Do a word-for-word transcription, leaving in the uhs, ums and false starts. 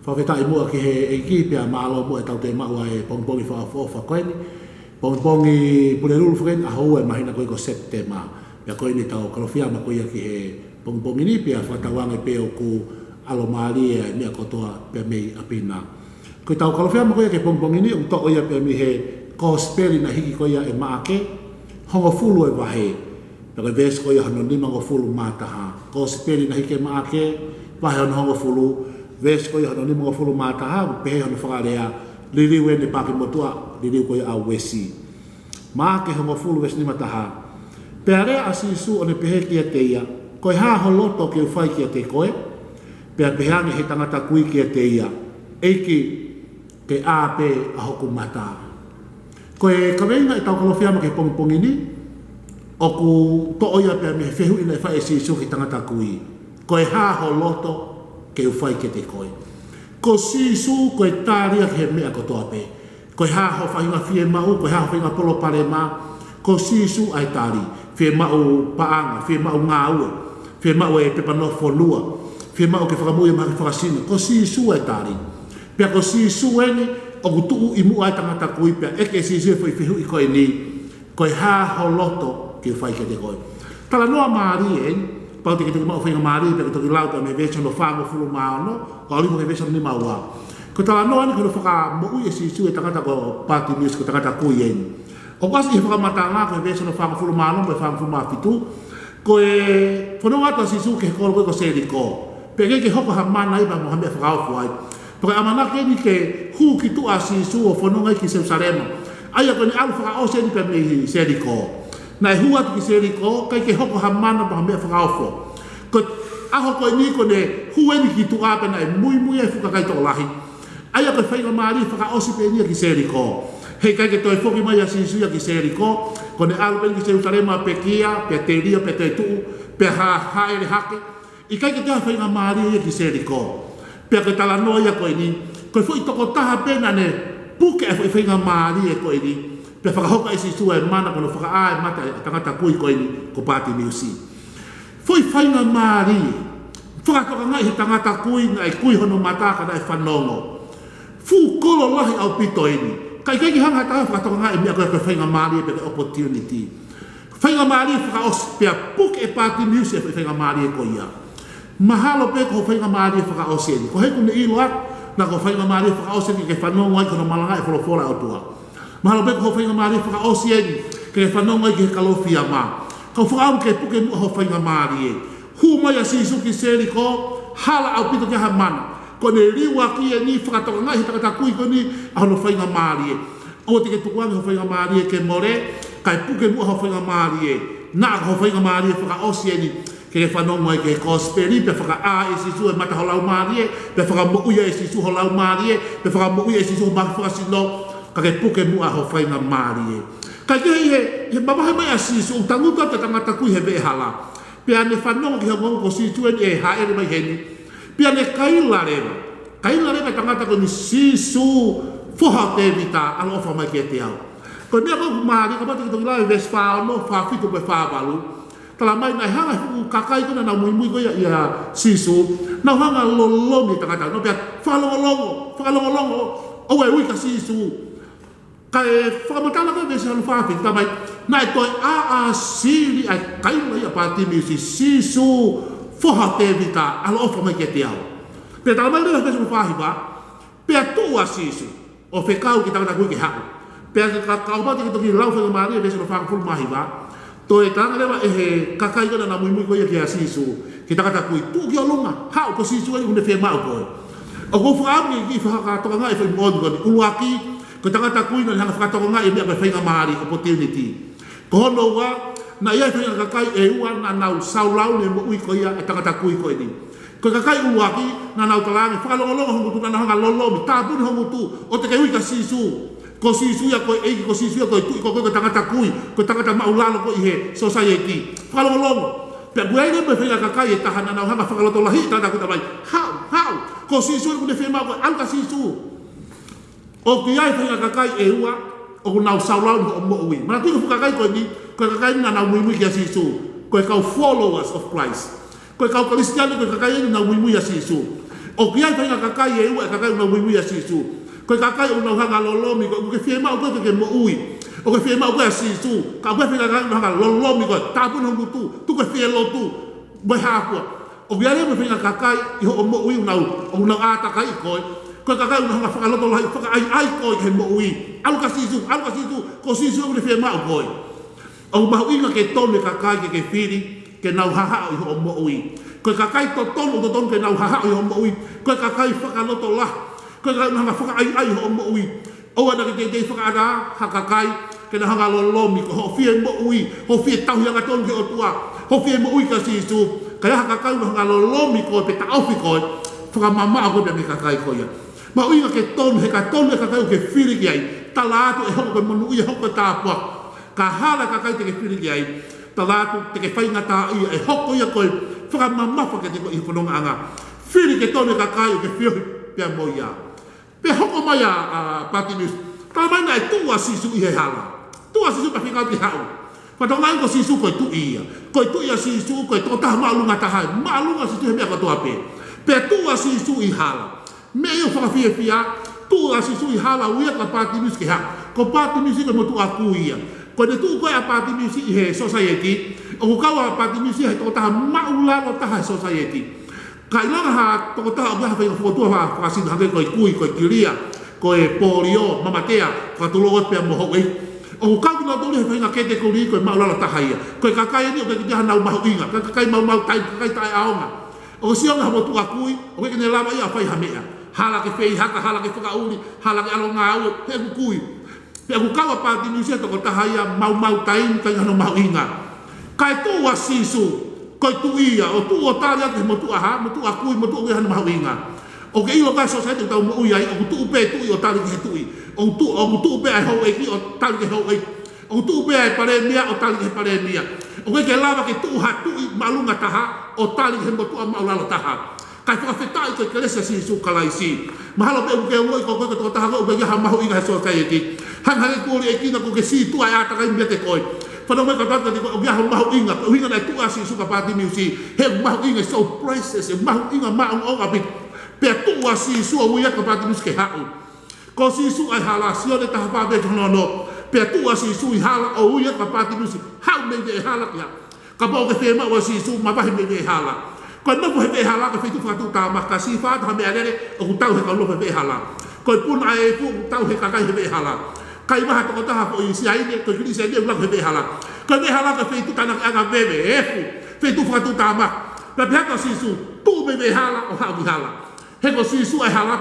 Fakafetaʻi muʻa ki he ʻEiki pea mālō muʻa ʻetau toe maʻu ʻa e pongipongi fakaʻofoʻofa ko eni. Pongipongi Pulelulu foki eni, ʻaho ua ʻo e māhina ko ia ko Sepitema. Pea ko eni ʻetau Kalofiama ko ia ki he pongipongi ni pea fakatauange pē ʻoku ʻalomālie ʻa e meʻa kotoa pē mei ʻapi na. Ko ʻetau Kalofiama ko ia ki he pongipongi ni ʻoku toʻo ia pē mei he Kosipeli naʻe hiki ko ia ʻe Maʻake, hongofulu ʻo e vahe. Pea ko e veesi ko ia hono nimangofulu mā taha. Kosipeli naʻe hiki ʻe Maʻake, vahe hono hongofulu, veesi ko ia hono nimangofulu mā taha, ʻoku pehē hono fakalea, liliu eni ʻe Paaki Motuʻa, liliu ko ia ʻa Uesi. Maʻake hongofulu veesi nima taha. Pea lea ʻa Sīsū ʻo ne pehē kiate ia, Ko e hā ho loto ke u fai kiate koe? Pea pehē ange ʻe he tangata kui kiate ia, ʻEiki, ke ʻā pē ʻa hoku mata. Ko e kaveinga ʻetau Kalofiama ki he pongipongi ni, ʻoku toʻo ia pē mei he fehuʻi naʻe fai ʻe Sīsū ki he tangata kui, Ko e hā ho loto ke u fai kiate koe? Ko Sīsū ko e tali ia ki he meʻa kotoa pē. Ko e hā ho faʻahinga fiemaʻu, ko e hā ho faʻahinga palopalema, ko Sīsū ʻa e tali. Fiemaʻu paʻanga, fiemaʻu ngāue, fiemaʻu e pepa nofo fonua, fiemaʻu ke fakamoʻui e mahaki fakasino, ko Sīsū ʻa e tali. Pea ko Sīsū eni ʻoku tuʻu ʻi muʻa ʻa e tangata kui pea ʻeke ʻe Sīsū e foʻi fehuʻi ko eni, Ko e hā ho loto ke u fai kiate koe? Talanoa mālie eni, kapau te ke toki maʻu faingamālie pea ke toki lau pē mei he veesi hono fāngofulu mā ono, ʻo aʻu ki he veesi hono nima ua. Ko e talanoa eni ko hono fakamoʻui ʻe Sīsū e tangata ko Pātimiusi, ko e tangata kui eni. ʻOku ʻasi ʻi he fakamatala ko e veesi hono fāngofulu mā ono mo e fāngofulu mā fitu, ko e fononga atu ʻa Sīsū ki he kolo ko ia ko Selikō. Pea ʻikai ke hoko ha mana ia pea mo ha meʻa fakaofo ai. Pea ko e ʻamanaki eni ke hū ki tuʻa ʻa Sīsū ʻo fononga ai ki Selusalema. ʻA ia ko ʻene ʻalu fakaʻosi eni pea mei Selikō. Naʻe hū atu ki Selikō, ʻikai ke hoko ha mana pea mo ha meʻa fakaofo. Ko e ʻaho ko eni ko ʻene hū eni ki tuʻa pea naʻe muimui ai e fuʻu kakai tokolahi. ʻA ia ko e faingamālie fakaʻosi pē eni ia ki Selikō. Heʻikai ke toe foki mai ʻa Sīsū ia ki Selikō, ko ʻene ʻalu pē eni ki Selusalema pekia, pea telia, pea toe tuʻu, pea hā, hāʻele hake. ʻIkai ke toe ʻi ai ha faingamālie ia ki Selikō. Pea ko e talanoa ia ko eni, ko e foʻi tokotaha pē naʻa ne puke ʻa e foʻi faingamālie ko eni, pea fakahoko ʻe Sīsū e mana ko hono fakaʻā e mata e tangata kui ko eni ko Pātimiusi. Foʻi faingamālie, fakatokangaʻi he tangata kui naʻe kui hono mata ka naʻe fanongo. Fuʻu kolo lahi ʻaupito eni. Ka ʻikai ke hanga ha taha ʻo fakatokangaʻi e meʻa ko e, ko e faingamālie pe ko e opportunity. Faingamālie fakaʻosi pea puke ʻe Pātimiusi e faingamālie ko ia. Mahalo pē ko hoʻo faingamālie fakaʻosi eni. Ko e hā ʻoku ne ʻilo atu, naʻa ko hoʻo faingamālie fakaʻosi eni ke fanongo ai ki hono malangaʻi e folofola ʻa e ʻOtua. Mahalo pē ko hoʻo faingamālie fakaʻosi eni ke fanongo ai ki he Kalofiama. Ka ʻoku fakaʻamu ke puke muʻa hoʻo faingamālie. Hū mai ʻa Sīsū ki Selikō, hala ʻaupito ke ʻi ai ha mana. Ko ʻene liuaki eni fakatokangaʻi he tangata kui ko eni ʻa hono faingamālie. ʻOua te ke tukuange hoʻo faingamālie ke mole, kae puke muʻa hoʻo faingamālie. Naʻa ko hoʻo faingamālie fakaʻosi eni ke ke fanongo ai ki he kosipeli, pea fakaʻā ʻe Sīsū e mata ho laumālie, pea fakamoʻui ʻe Sīsū ho laumālie, pea fakamoʻui ʻe Sīsū ho mahaki fakasino, ka ke puke muʻa hoʻo faingamālie. Kae kehe ʻi he, ʻi he mavahe mai ʻa Sīsū, ʻoku tangutu atu e tangata kui he veʻehala. Pea ne fanongo ki he ongoongo ko Sīsū eni ʻe hāʻele mai heni. Pea ne kaila leva. Kaila leva e tangata ko eni, Sīsū, Foha ʻo Tēvita, ʻaloʻofa mai kiate au. Ko e meʻa ko ē ʻoku mālie, kapau te ke toki lau e veesi fā ono, fā fitu mo e fā valu. Talamai naʻe hanga ʻe he fuʻu kakai ko ē naʻa nau muimui ko ia ʻia Sīsū, nau hanga ʻo lolomi e tangata. Nau pehē, fakalongolongo, fakalongolongo, ʻoua ʻe ui kia Sīsū. Kae fakamatala ko ē veesi hono fā fitu, talamai, naʻe toe ʻāsili ʻa e kaila ia ʻa Pātimiusi, Sīsū, Foha ʻo Tēvita, ʻaloʻofa mai kiate au. Pea talamai leva veesi hono fā hiva, pea tuʻu ʻa Sīsū ʻo fekau ki he tangata kui ke haʻu. Pea ka, ka, kapau te ke toki lau faingamālie veesi hono fāngofulu mā hiva, toe talaange leva ʻe he kakai ko ē naʻa nau muimui ko ia kia Sīsū, ki he tangata kui, tuʻu ki ʻolunga, haʻu, ko Sīsū eni ʻoku ne fiemaʻu koe. ʻOku ou fakaʻamu ke ke fakatokangaʻi e foʻi moʻoni ko eni. ʻUluaki, ko e tangata kui naʻa ne hanga ʻo fakatokangaʻi e meʻa ko e faingamālie, opportunity. Ko hono ua, naʻe ʻi ai e faʻahinga kakai ʻe ua naʻa nau saulauʻi e moʻui ko ia e tangata kui ko eni. Ko e kakai ʻuluaki, naʻa nau talaange, fakalongolongo ho ngutu, naʻa nau hanga ʻo lolomi, tāpuni ho ngutu, ʻoua te ke ui kia Sīsū. Ko Sīsū ia ko e ʻEiki, ko Sīsū ia ko e Tuʻi, ko koe ko e tangata kui, ko e tangata maʻulalo koe ʻi he society. Fakalongolongo. Pea ʻoku ʻi ai leva e faʻahinga kakai ʻe taha naʻa nau hanga ʻo fakalotolahiʻi e tangata kui, talamai, haʻu, haʻu, ko Sīsū eni ʻoku ne fiemaʻu koe, ʻalu kia Sīsū. ʻOku ʻi ai e faʻahinga kakai ʻe ua ʻoku nau saulauʻi hoʻo moʻui. Manatuʻi ko e fuʻu kakai ko eni, ko e kakai eni naʻa nau muimui kia Sīsū. Ko e kau followers of Christ. Ko e kau Kalisitiane, ko e kakai eni naʻa nau muimui kia Sīsū. ʻOku ʻi ai e faʻahinga kakai ʻe ua e kakai ʻoku nau muimui ʻia Sīsū. Ko e kakai ʻoku nau hanga lolomi koe, ʻoku ke fiemaʻu koe ke ke moʻui. ʻOku ke fiemaʻu koe ʻa Sīsū. Ka ʻoku ʻi ai e faʻahinga kakai ʻoku nau hanga lolomi koe, tāpuni ho ngutu, tuku e fie lotu, mo e hā fua. ʻOku ʻi ai leva mo e faʻahinga kakai ʻi hoʻo moʻui ʻoku nau, ʻoku nau ʻātakaiʻi koe. Ko e kakai ʻoku nau hanga fakalotolahi, fakaʻaiʻai koe ki he moʻui. ʻAlu kia Sīsū, ʻalu kia Sīsū, ko Sīsū ʻoku ne fiemaʻu koe. ʻOku mahuʻinga ke tonu e kakai ke ke fili ke nau hahaʻo ʻi hoʻo moʻui. Ko e kakai totonu, ʻoku totonu ke nau hahaʻo ʻi hoʻo moʻui, ko e kakai fakalotolahi, ko e kakai ʻoku nau hanga fakaʻaiʻai ʻi hoʻo moʻui. ʻOua naʻa ke teitei fakaʻatā ha kakai ke nau hanga lolomi koe, hoʻo fie moʻui, hoʻo fie tauhi angatonu ki he ʻOtua, hoʻo fie moʻui kia Sīsū. Ka ʻi ai ha kakai ʻoku nau hanga lolomi koe pe taʻofi koe, fakamamaʻo koe pea mei he kakai ko ia. Mahuʻinga ke tonu, he ka tonu e kakai ʻoku ke fili ki ai, tala atu ʻe hoko ko e monūʻia, hoko ko e tāpuaki. Ka hala e kakai te ke fili ki ai, tala atu te ke faingataʻaʻia, ʻe hoko ia ko e fakamamafa kiate koe ʻi he fonongaʻanga. Fili ke tonu e kakai ʻoku ke feohi pea mo ia. Pea hoko mai ʻa, ʻa Pātimiusi. Talamai naʻe tuʻu ʻa Sīsū ʻi he hala. Tuʻu ʻa Sīsū pea fekau ke haʻu. Fakatokangaʻi ko Sīsū ko e tuʻi ia. Ko e tuʻi ʻa Sīsū, ko e tokotaha māʻolunga taha, māʻolunga ʻa Sīsū he meʻa kotoa pē. Pea tuʻu ʻa Sīsū ʻi hala. Meʻa ia ʻoku fakafiefia, tuʻu ʻa Sīsū ʻi hala, ui ia kia Pātimiusi ke haʻu. Ko Pātimiusi ko e motuʻa kui ia. Ko ʻene tuʻu ko ē ʻa Pātimiusi ʻi he sosaieti, ʻoku kau ʻa Pātimiusi he tokotaha māʻulalo taha he sosaieti. Ka ʻilonga ha tokotaha ʻoku ʻi ai ha faʻahinga fokotuʻu faka-, fakasino hangē ko e kui, ko e kilia, ko e polio, mamatea, fakatulou pea mo houʻeiki. ʻOku kau kinautolu he faʻahinga ketekoli ko e māʻulalo taha ia. Ko e kakai eni ʻoku ʻikai ke ʻi ai hanau mahuʻinga, ka kakai maumau taimi, kakai taʻeʻaonga. ʻOku sio ange ha motuʻa kui, ʻoku ʻikai ke ne lava ia ʻo fai ha meʻa. Hala ke feihaka, hala ke fakaʻuli, hala ke ʻalu ʻo ngāue, he ʻoku kui. Pea ʻoku kau ʻa Pātimiusi he tokotaha ia maumau taimi, ʻikai ke ʻi ai hano mahuʻinga. Kae tuʻu ʻa Sīsū, ko e tuʻi ia, ʻo tuʻu ʻo tali atu ki he motuʻa hā, motuʻa kui, motuʻa ʻoku ʻikai ke ʻi ai hano mahuʻinga. ʻOku ke ʻilo ko e sosaieti ʻoku tau moʻui ai, ʻoku tuʻu pē tuʻi ʻo tali ki he tuʻi. ʻOku tuʻu, ʻoku tuʻu pē ʻa e houʻeiki ʻo tali ki he houʻeiki. ʻOku tuʻu pē ʻa e palēmia ʻo tali ki he palēmia. ʻOku ʻikai ke lava ke tuʻu ha tuʻi māʻolunga taha ʻo tali ki he motuʻa māʻulalo taha. Kae fakafetaʻi ko e kelesi ʻa Sīsū Kalaisi. Mahalo pē ʻoku ke ongoʻi ko koe ko e tokotaha ʻoku ʻikai ke ʻi ai ha mahuʻinga he sosaieti. Hangē ha kiʻi kuo ʻi ai e kina ʻoku ke sītuʻa e ʻātakai meiate koe. Fanongo mai kātoa kiate koe ʻoku ʻi ai ha mahuʻinga, ko e ʻuhinga naʻe tuʻu ʻa Sīsū kia Pātimiusi. He mahuʻinga, so precious, e mahuʻinga maʻongoʻonga ʻaupito. Pea tuʻu ʻa Sīsū ʻo ui ia kia Pātimiusi ke haʻu. Ko Sīsū ʻa e hala, Sione taha fā veesi hono ono. Pea tuʻu ʻa Sīsū ʻi hala ʻo ui ia kia Pātimiusi, haʻu mei veʻe hala ke haʻu. Kapau ʻoku ke fiemaʻu ʻa Sīsū, mavahe mei veʻe hala. Ko e nofo he veʻe hala ko e feituʻu fakatuʻutāmaki, ka sīfā atu ha meʻalele ʻoku tau he kau nofo he veʻe hala. Ko e puna ʻa e efu ʻoku tau he kakai he veʻe hala. Kai maha tokotaha foʻi Siaine, ko e Kilisimasi ʻoku laku he veʻe hala. Ko e veʻe hala ko e feituʻu tānakiʻanga veve, efu, feituʻu fakatuʻutāmaki. Pea pehē atu ʻa Sīsū, tuʻu mei veʻe hala ʻo haʻu ki hala. He ko Sīsū ʻa e hala,